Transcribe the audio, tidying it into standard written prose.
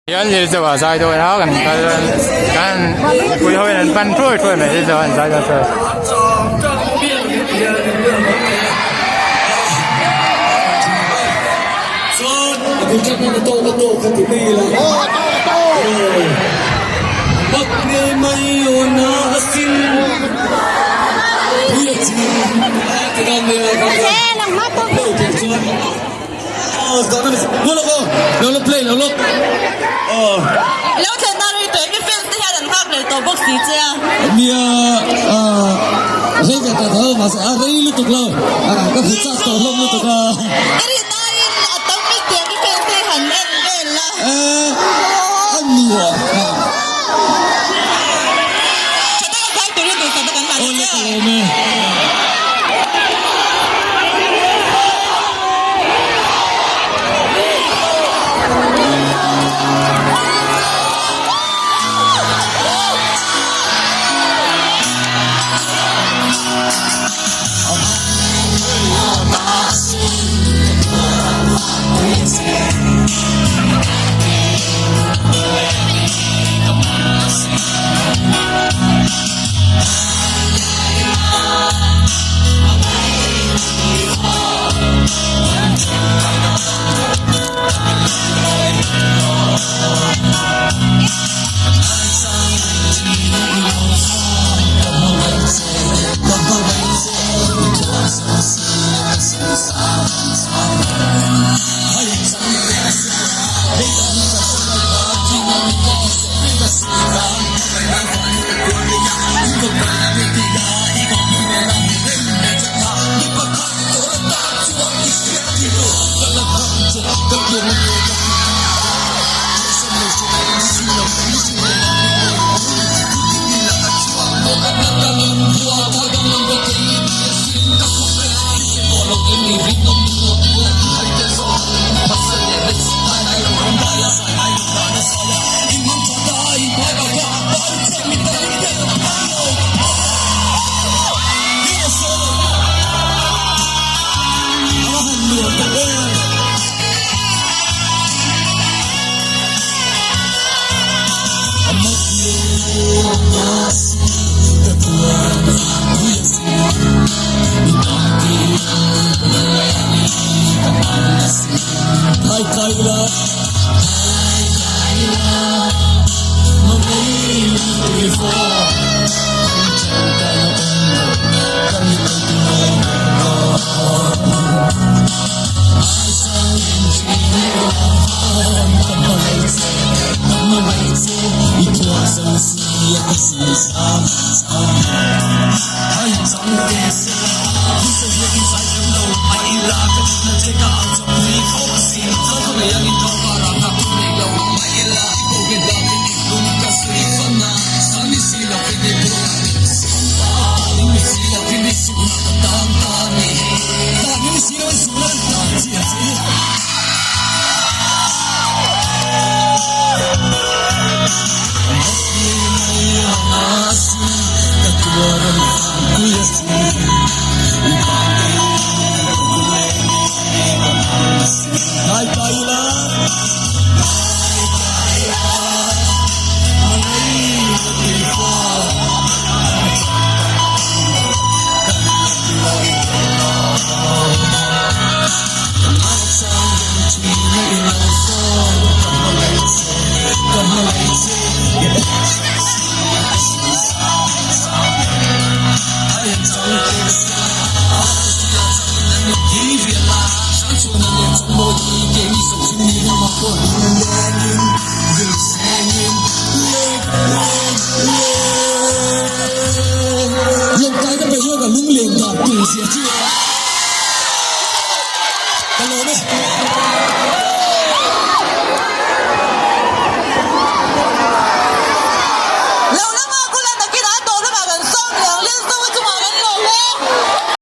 Hian Lilzo ah zai dawn a kan kal kan mipui ho in an pan thuai thuai mai Lilzo an zai dawn chuan. Lo thlen na rei tawh em i fans te hian an nghak leh tawh bawk si che a. Nia rei ve ta tho mahse a rei lutuk lo ka hmu chak tawh hlawm lutuk a. Ka rin aiin a tam bik tiang i fans te han en vel la. A nuam. Tha taka zai turin duhsakna kan hlan a che. Awle ka lawm e. Lung tai ka pe hian ka lung len dan tur zia chu ka lawm e.